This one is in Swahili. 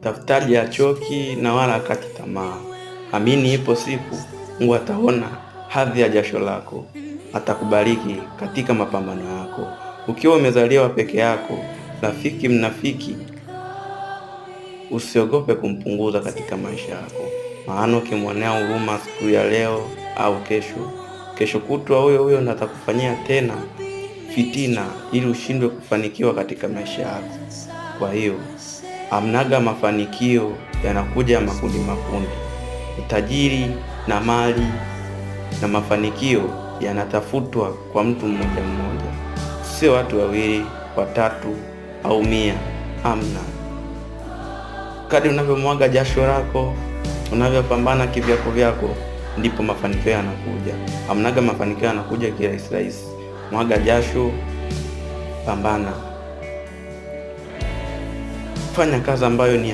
Mtafutaji hachoki na wala hakati tamaa. Amini, ipo siku Mungu ataona hadhi ya jasho lako, atakubariki katika mapambano yako. Ukiwa umezaliwa peke yako, rafiki mnafiki usiogope kumpunguza katika maisha yako, maana ukimwonea huruma siku ya leo au kesho, kesho kutwa huyo huyo ndo atakufanyia tena fitina ili ushindwe kufanikiwa katika maisha yako. Kwa hiyo amnaga mafanikio yanakuja makundi makundi. Utajiri na mali na mafanikio yanatafutwa kwa mtu mmoja mmoja, sio watu wawili watatu au 100. Amna. Kadri unavyomwaga jasho lako, unavyopambana kivyako vyako, ndipo mafanikio yanakuja. Amnaga mafanikio yanakuja kirahisi rahisi. Mwaga jasho, pambana, fanya kazi ambayo ni